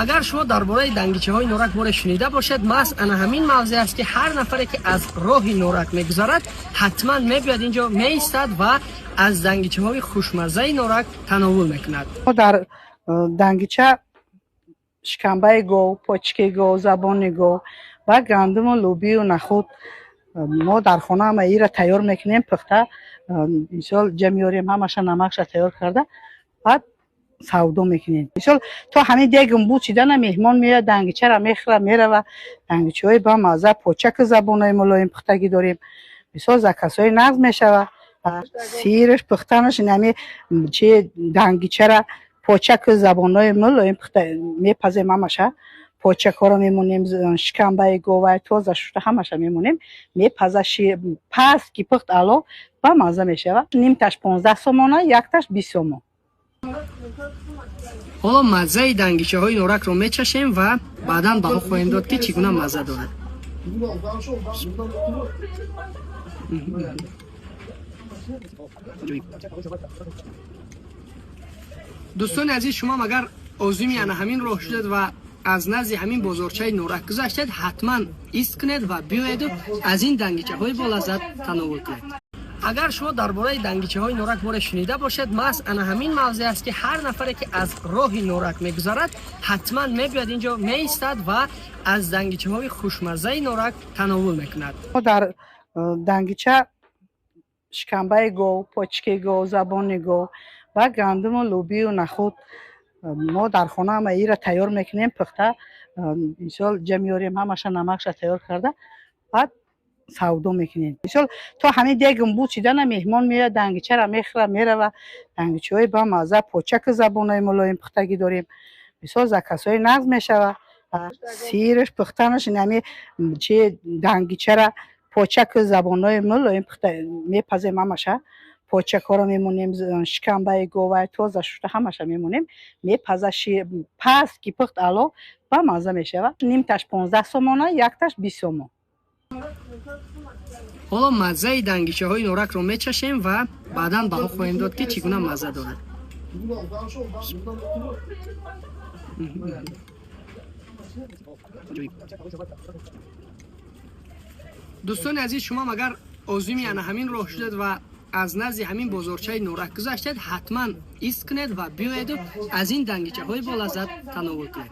Агар шумо дар бораи дангичаҳои Норак боре шунида бошед, маҳз ана ҳамин мавзеъ аст, ки ҳар нафаре, ки аз роҳи Норак мегузарад, ҳатман мебиёд, инҷо меистад ва аз дангичаҳои хушмаззаи Норак тановул мекунад. Дар дангича шикамбаи гов, почкаи гов, забони гов ва гандуму лӯбию нахӯд. Мо дар хона ҳама ира тайёр мекунем, пухта, мисол, ҷа меорем, ҳамаша намакша тайёр карда, баъд савдо мекунем. Мисол, то ҳамин дегум буд шидана, меҳмон меояд, дангичара мехӯра, мерава. Дангичаҳои бамазза, почаку забонои мулоим пухтагӣ дорем. Мисол, заказҳои нағз мешава. Сираш пухтанаш инами чи, дангичара почаку забонои мулоим пухта мепазем. Ҳамаша почакҳоро мемонем, шикамбаи говай тоза шушта, ҳамаша мемонем, мепаза. Паст ки пухт, ало бамазза мешава. Нимташ 15 сомона, якташ 20 сомон. Ҳоло маззаи дангичаҳои Норакро мечашем ва баъдан баҳо хоҳем дод, ки чӣ гуна мазза дорад. Дӯстони азиз, шумоам агар озими ана ҳамин роҳ шудед ва аз назди ҳамин бозорчаи Норак гузаштед, ҳатман ист кунед ва биёеду аз ин дангичаҳои болаззат тановул кунед. Агар шумо дар бораи дангичаҳои Норак боре шунида бошед, маҳз ана ҳамин мавзеъ аст, ки ҳар нафаре, ки аз роҳи Норак мегузарад, ҳатман мебиёд, инҷо меистад ва аз дангичаҳои хушмаззаи Норак тановул мекунад. Дар дангича шикамбаи гов, почкаи гов, забони гов ва гандуму лӯбию нахӯд. Мо дар хона ҳама ира тайёр мекунем, пухта, мисол, ҷа меорем, ҳамаша намакша тайёр карда, баъд савдо мекунем. Мисол, то ҳамин дегум буд шидана, меҳмон меояд, дангичара мехӯра, мерава. Дангичаҳои бамазза, почаку забонои мулоим пухтагӣ дорем. Мисол, заказҳои нағз мешава. Сираш пухтанаш инами чи, дангичара почаку забонои мулоим пухта мепазем. Ҳамаша почакҳоро мемонем, шикамбаи говай тоза шушта, ҳамаша мемонем, мепаза. Паст ки пухт, ало бамазза мешава. Нимташ 15 сомона, якташ 20 сомон. Ҳоло маззаи дангичаҳои Норакро мечашем ва баъдан баҳо хоҳем дод, ки чӣ гуна мазза дорад. Дӯстони азиз, шумоам агар озими ана ҳамин роҳ шудед ва аз назди ҳамин бозорчаи Норак гузаштед, ҳатман ист кунед ва биёеду аз ин дангичаҳои болаззат тановул кунед.